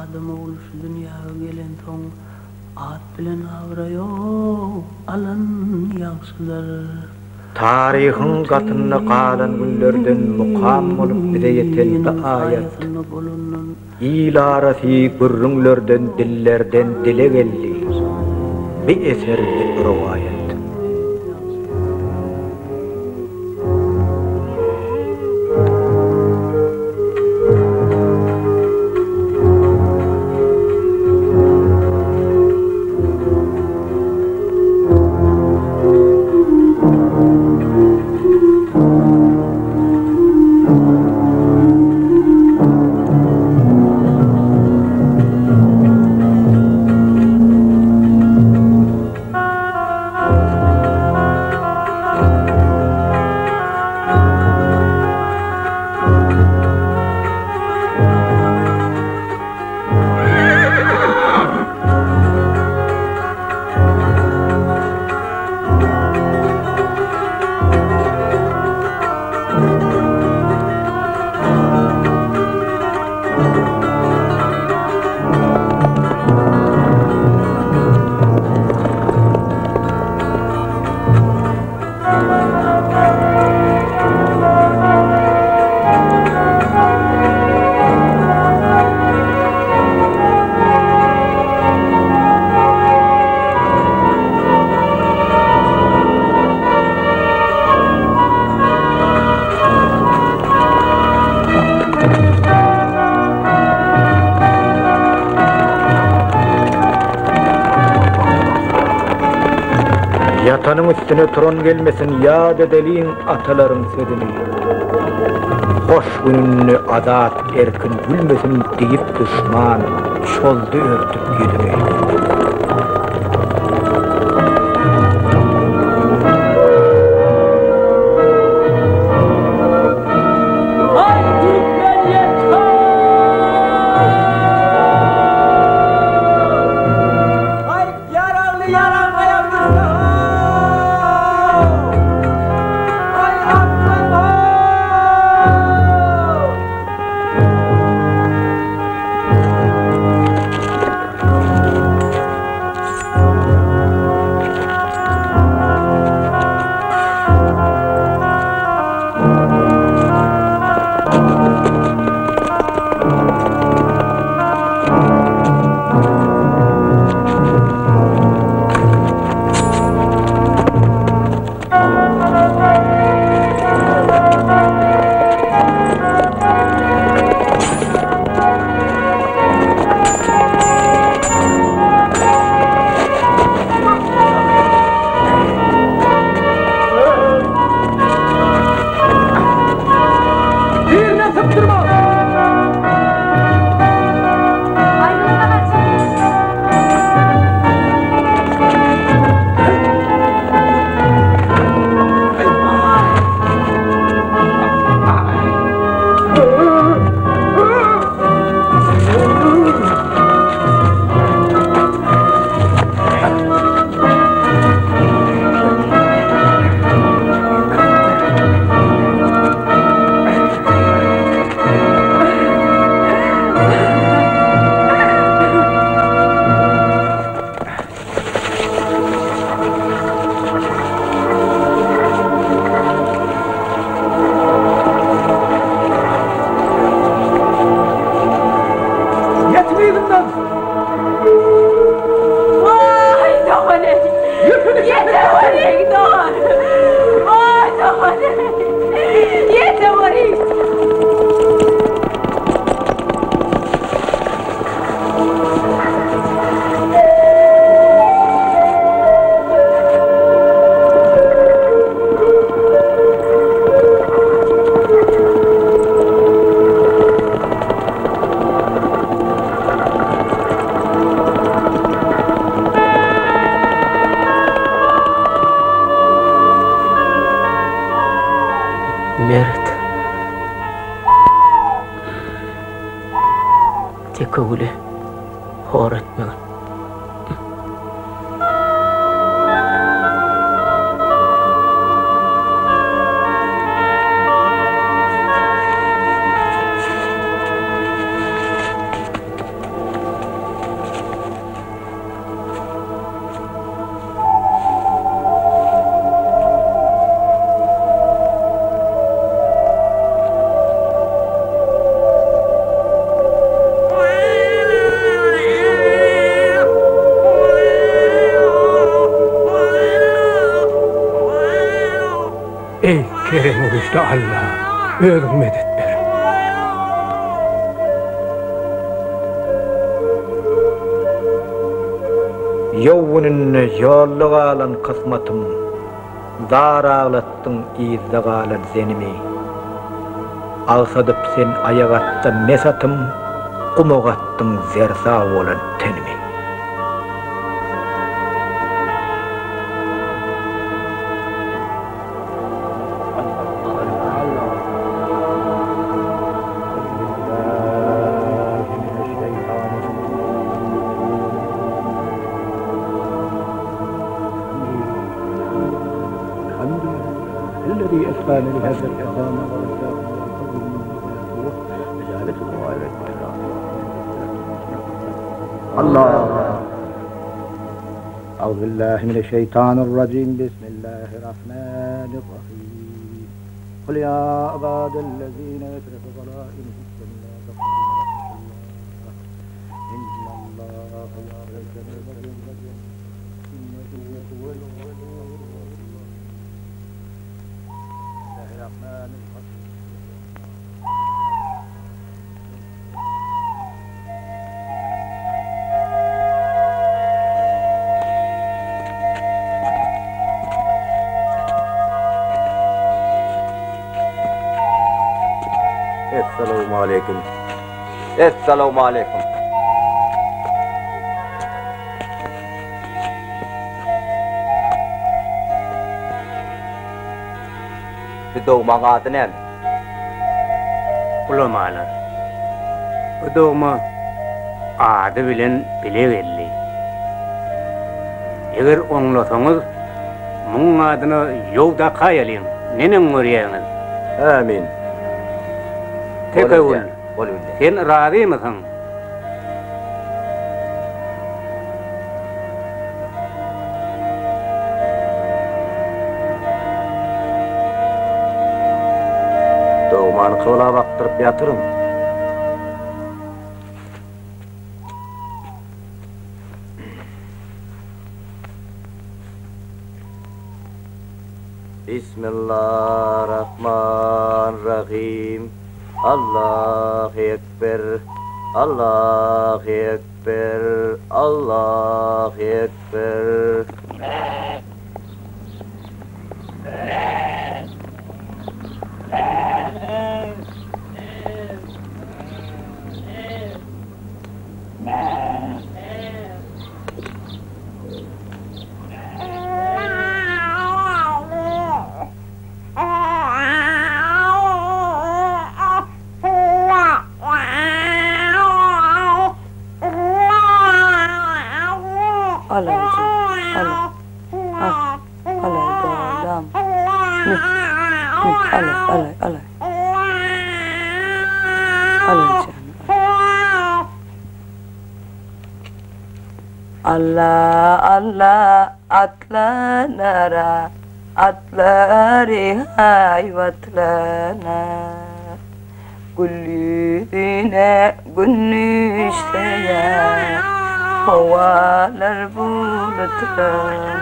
Adam ogly şu dünýäge gelensoň, at bilen abraý-ow, alan ýagşydyr. Taryhyň gatynda galan günlerden mukam bolup bize ýeten bi aýat, il arasy gürrüňlerden dillerden dile geldi, bi eser bi rowaýat. Ýatanyň üstüne turan gelmesin ýat edeliň atalaryň sözüni. Hoş gününde azat erkin gülmesin diýip duşman çoldy örtüp ýüzüni. Aý türkmen ýet-ho! Aý ýaragly ýaranmaýan düşse-ho! Aý arslan-ho! Birine sypdyrma! Ýetiň yzyndan! Waý dogan eý! Ýetewerin dogan! Waý dogan eý! Ýetewerin! Meret. Tekegüli hor etmegin. Özüň medet ber. Ýow gününde ýolda galan kysmatym, Zar aglatdyň yzda galan zenimi. Agsadyp sen aýak atda mes atym, Guma gatdyň zerzaw bolan tenimi. Essalawmaleýkim. Essalawmaleýkim. Bu dogmaň ady näme? Ulamalar, Bu dogma ady bilen bile geldi. Eger oňlasaňyz, muň adyna ýow dakaýalyň, neneň görýäňiz? Ämin. Tekewül, sen razymysyň? Dogmany kybla bakdyryp ýatyryn. Bismillah-rahman-rahim. Allahu ekber. Allahu ekber. Allahu ekber. Al aýjym, al, al, alaý balam. Mü, mü, alaý, alaý, alaý. Alaý jany, al. Alla, alla, atlanara, atlary haýbatlanar. Gül ýüzüne gün düşse ýa, howalar bulutlanar.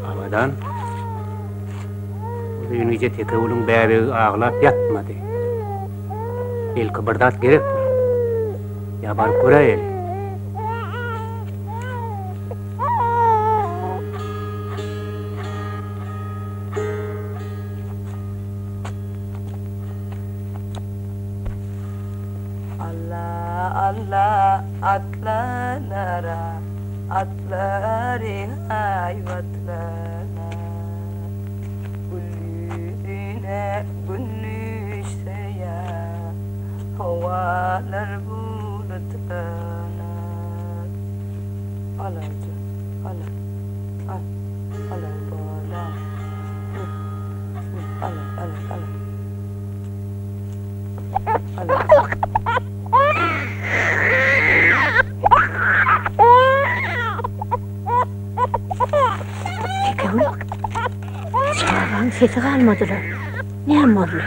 Abadan Uzyn gije Tekewulyň bäbegi aglap ýatmady. Belki bir zat gerekdir. Ýa baryp göräýeli. Alla alla atlanara atlary haýbatlanar Gül ýüzüne gün düşse ýa howalar bulutlanar Al aýjan al al al balam. Tekegül, çagaň sesi galmadyla. Näme boldy?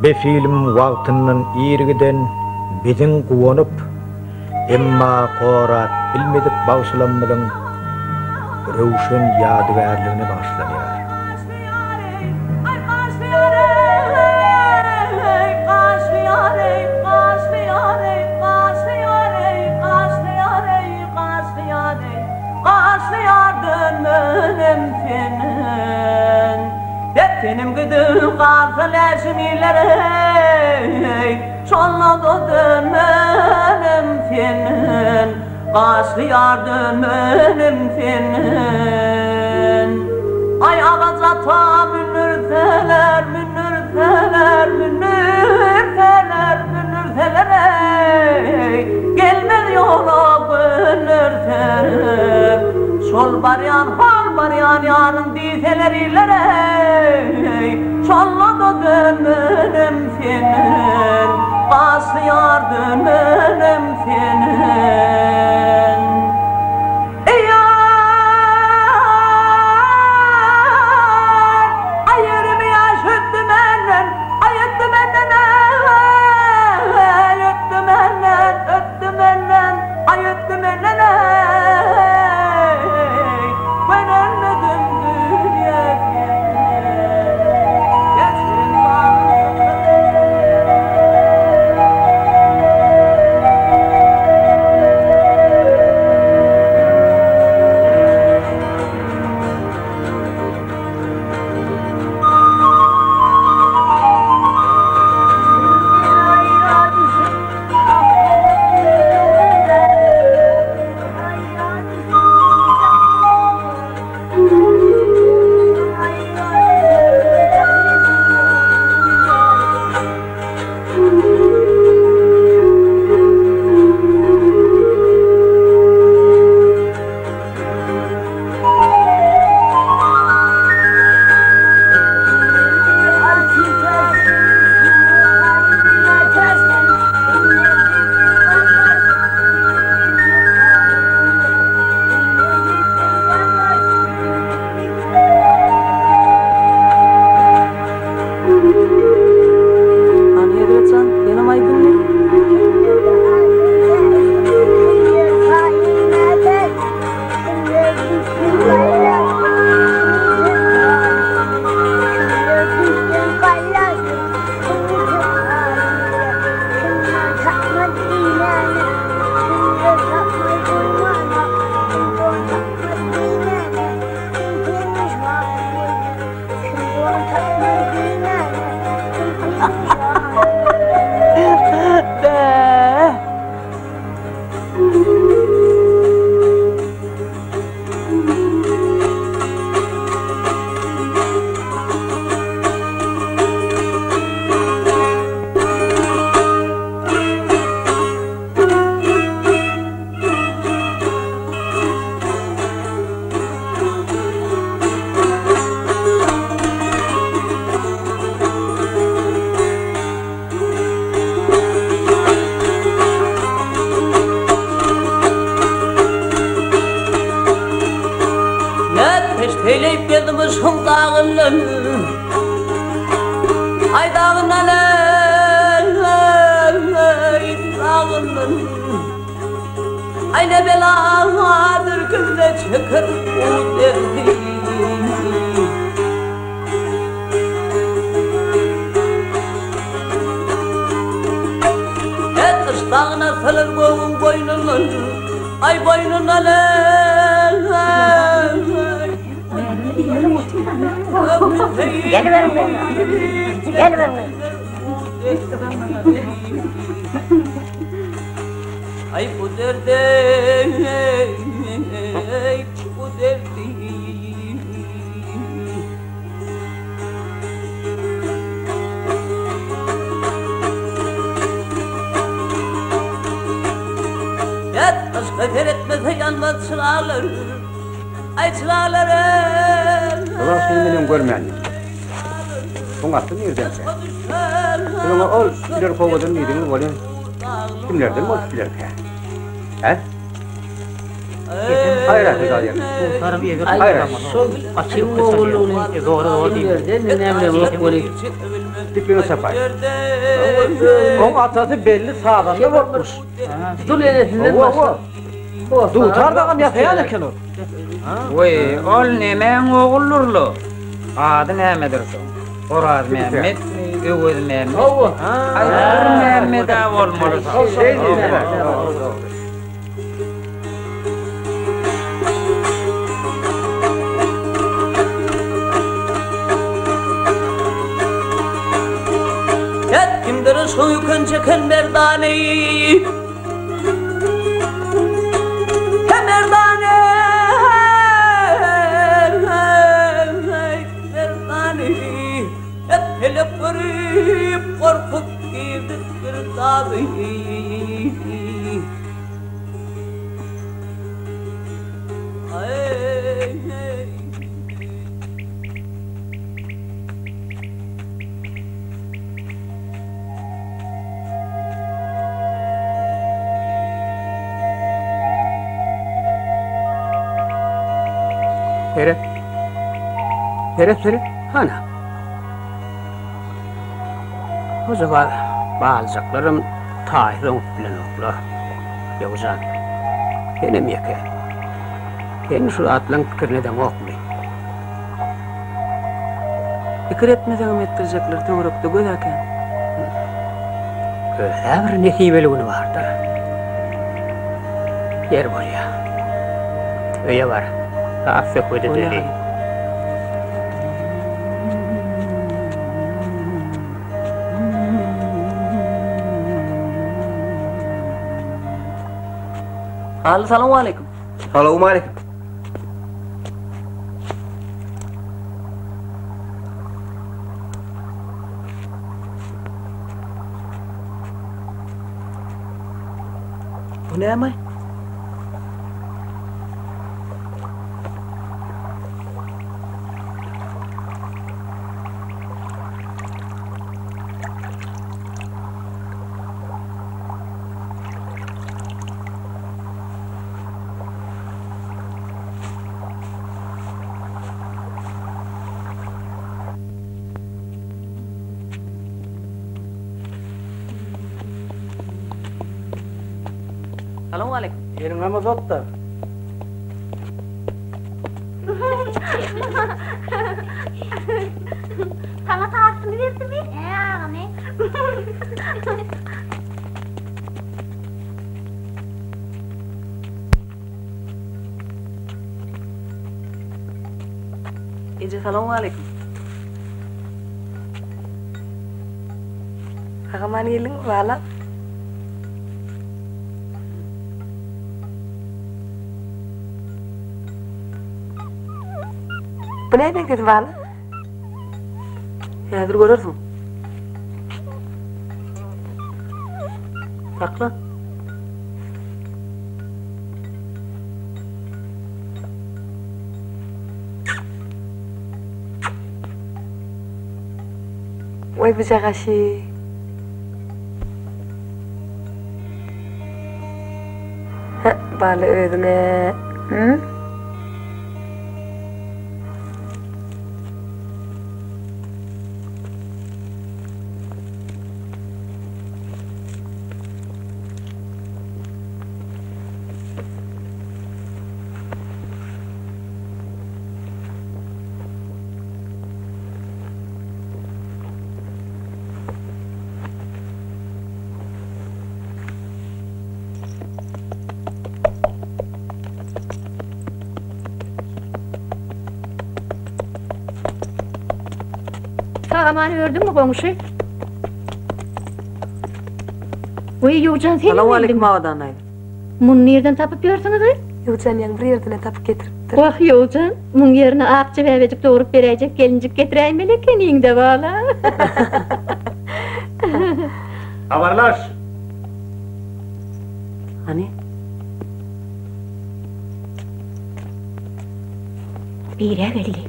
Be film wagtyndan ir giden biziň guwanyp, emma gorap bilmedik bagşylammyzyň röwşen ýadygärligine bagyşlanýar. Gaşly ýar dönmenem senden. Aý agaç ata mündürseler, mündürseler, mündürseler, mündürseler eý, Gelmez ýola göndürseler. Şol barýan, hol barýan ýaryň diýseler iller eý, Şonda-da dönmenem senden. Gaşly ýar dönmenem senden. Eý ýar, aý ýerimi ýaş ötdi menden, aý ötdi menden eý, ötdi menden, ötdi menden, aý ötdi menden eý, Gönenmedim dünýe senden. Geçen Hany Hezret jan, senem aýt indi. Bäh! Nätmiş teýleýip geldim yşgyň dagyndan Aý dagyndan eý dagyndan Aý ne bela dürkümde çeker bu derdi. Gyş dagyna salar gögüň boýnundan, Aý boýnundan eý. Geliberiň, geliberiň. derdi Ay bu derdi bu derdi Et başka seretmese ýanmaz çyralar Aý çyralar Olar seni menem görmändim. Oň asly nirdenkä? Siz oňa ol ileri kowadan diýdiňiz welin, kimlerden bolup bilerkä? Hä? Oň atasy belli sazanda bolupmyş. Dul enesinden başga. Dutar dagam ýasaýan eken ol. Weý, ol nemäň oguldyr-la? Ady nämedir soň? Orazmämmetmi, Öwezmämmetmi? Aý, bir Mämmed-ä bolmaly soň. Et kimdir yşgyň ýükün çeken merdany? He merdany, merdany, Et pelek görüp gorkup girdi girdaby. Seret. Seret, seret. Hana. Hojagaz baljaklaram taýsyz oňup bilenoklar. Ýowjan, senem ýeke. Sen şu zatlaň pikirini edeňokmy? Pikir etmeseňem etdirjekler töwerekde göz-ä kän. Öz-ä bir nesibeli güni bardyr. Ýer bolýa. Öýe bar. Has söhbet edeli. Hally salowmaleýkim. Salowmaleýkim. Bu näme? Salowmaleýkim. Eliňem uzat-da. Saňa tasyny berdimi? Hä, agamy. Eje salowmaleýkim. Sag-aman geldiňmi, balam? Bu näme meňzedi bala? Häzir görersiň. Sakla. Weý bujagaşy. Hä, bala özüňe. Hü? Sag-aman ördüňmi, goňşy? Weý, Ýowjan, senem Salowmaleýkim geldiňmi? Abadan daýza. Muny nirden tapyp ýörsüňiz-aý? Ýowjan ýaňy bir ýerden-ä tapyp getiripdir. Wah, Ýowjan, muň ýerine akja bäbejik dogrup beräýjek gelinjik getiräýmeli ekeniň-dä, bala. Habarlaş! Hany? Birä geldi.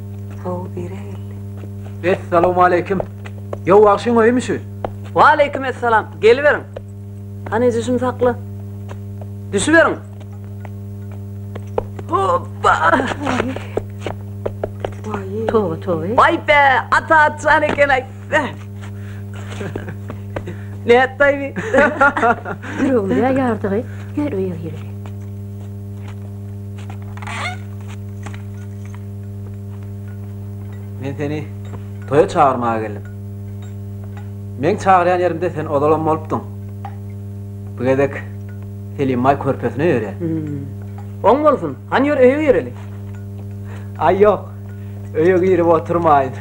Hawa, birä geldi. Essalawmaleýkim. Ýow wagşyň öýümi şu? Waleýkim essalam. Geliberiň. Hany eje şuny sakla. Düşüberiň. Hoppa! Toba, toba. Waý be, ata atjan eken-aý. Nätdi-aý bi? Ýüregimiz-ä ýardygy. Ýör öýe gireli. Men seni toýa çagyrmaga geldim. Meň çagyrýan ýerimde sen ozalam bolupdyň. Bu gezek Selim baý körpesine ýörýär. Oň bolsun. Hany ýör öýe gireli. Aý ýok. Öýe girip oturmaýyn.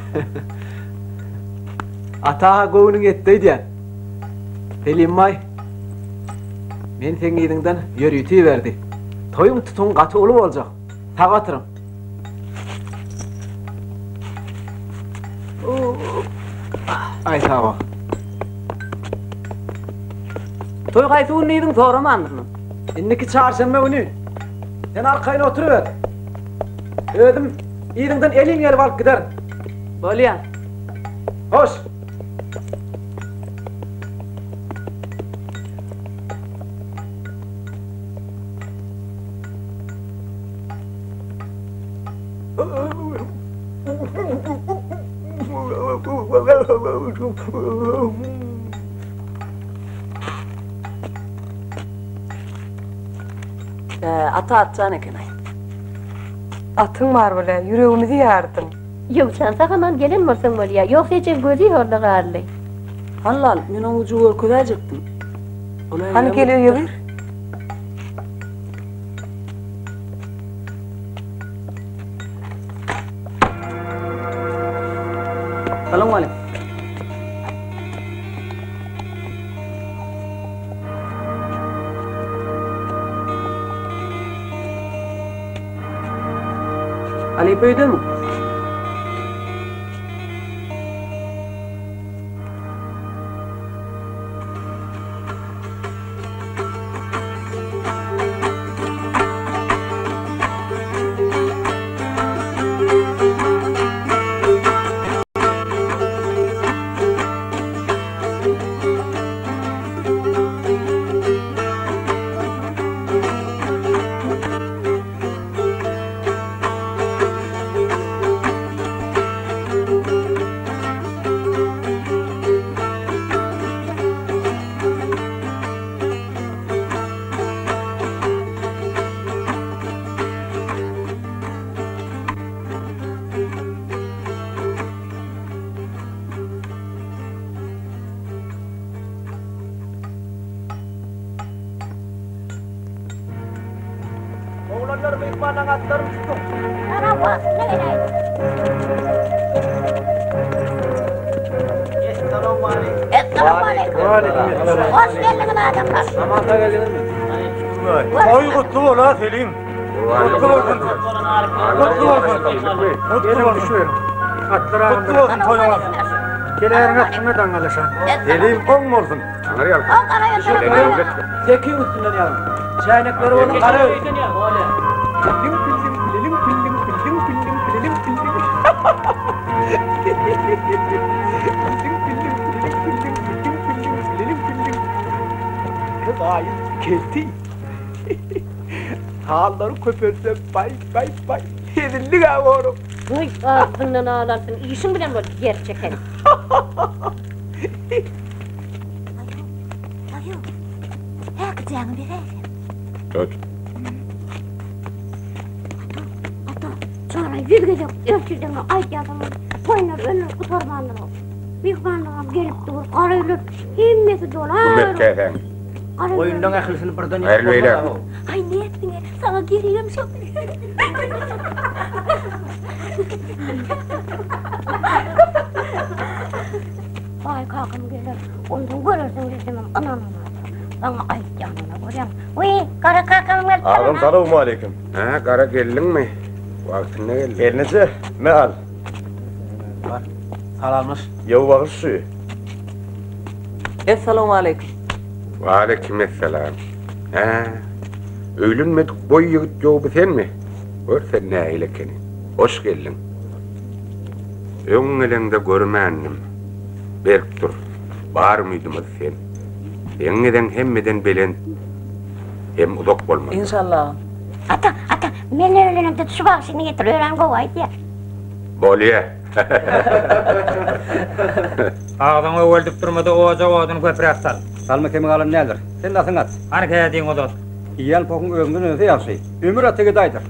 Ata-ha göwnüň ýetdi öýdýän. Selim baý meni seň yzyňdan ýörite iberdi. Toýuň tutuňy gaty uly boljak. Sag oturyň. Aý sag bol. Toý haýsy gün diýdiň soramandyryn. Indiki çarşenbe güni. Sen arkaýyn oturyber. Özüm yzyňdan elin gelip alyp giderin. Bolýa. Hoş. Ata atjan eken-aý. Atyň bar bolýa, ýüregimizi ýardyň. Ýowşan, sag-aman gelen bolsaň bolýa. Ýogsa ejeň gözi horda garly. Hallal, men oňa ujy görkezäýjekdim. Hany gel öýe gir. Salowmaleýkim. Halypa öýdemi? Oglanlar myhmanlaň atlaryny tutuň. Ana wagtynda geläýdim. Essalawmaleýkim. Essalawmaleýkim. Hoş geldiňiz adamlar. Aman sag geldiňizmi? Toý gutly bol-a Selim. Gutly bolsun. Gutly bolsun. Gutly bolsun. Gutly bolsun toýuňyz. Gelärin atyňa daňalaşan. Selim oň bolsun. Oň gara ýöntele. Sekiň üstünden ýazyň. Çäýnekleri bolsa gara örtüň. Pilliň pilliň pilliň pilliň pilliň pilliň pilliň pilliň. Pilliň pilliň pilliň pilliň pilliň pilliň pilliň pilliň. Baý kelti. Hallary köpelse baý baý baý. Hezillik-ä borum. Goý, agzyňdan alarsyň, işiň bilen bol, ýer çeken. Daýy, daýy, häkijäňi beräýseň. Tut. Ata, ata, çaray ýüz gezek ertirdeňe aýdýarsyň, toýlar ömür gutarmandyr. Myhmanlaram gelip dur, gara öýler hemmesi dolar. Bu mekgesäň. Goýunlaň ählisini birden Aýryl beýle. Aý, nätdiň-e, saňa geregem şo. Baý kakam geler, ondan görersiň diýsemem ynanamazlar. Saňa aýtýanyna görýäň. Wiý, Gara kakam gelipdir. Agam salowmaleýkim. Hä, Gara geldiňmi? Wagtynda geldiň. Gelneje, me al. Bar. Salamlaş. Ýow bagyş şu. Essalawmaleýkim. Waleýkim essalam. Hä, öýlenmedik boý ýigit ýow bu senmi? Gör sen nähili ekeni. Hoş geldiň. Öň geleňde görmändim. Berk dur. Bar umydymyz sen. Seň gezeň hemmeden belent hem uzak bolmalydyr. Inşallah. Ata, ata, men öýlenemde şu bagşyny getir, örän gowy aýdýar. Bolýa. Agzyňy öweldip durma-da ojaga odun köpräk sal. Salma kemi galan däldir. Sen nasyň at. Hany kädiňi uzat. Iýen pohuň özüňden önse ýagşy. Ömür ata gedaýdyr.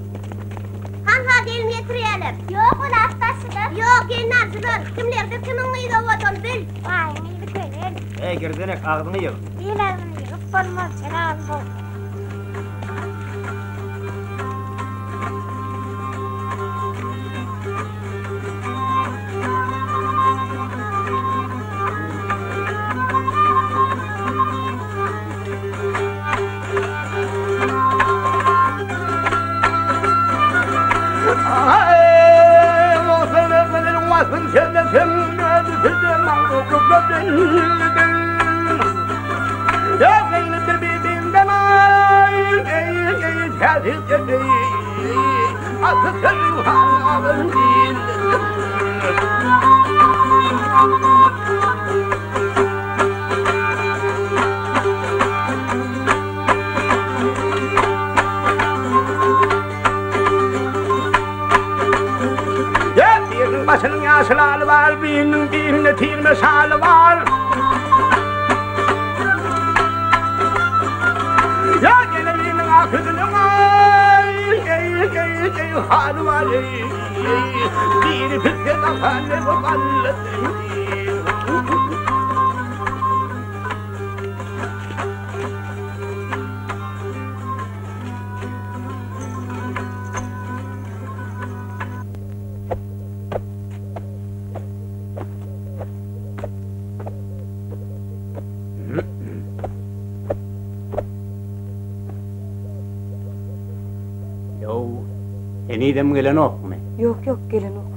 Hanha gelin getirýäler. Ýok ol at daşyda. Ýok gelin aljylar. Kimlerde kimiň gyzy owadan bil. Baýyň yzy könel. Eý girdenek agzyňy ýyg. Il agzyny ýygyp bolmaz, sen agzyny bog. Biriniň başynyň ýaşyl aly bar, biriniň birinde tirme şaly bar. Ýa geleniň akydynyň ay, ey, ey, ey, haly bar, ey, ey, biri pisse tapan, bu galla. Ýow, henizem gelenokmy? Ýok, ýok, gelenok.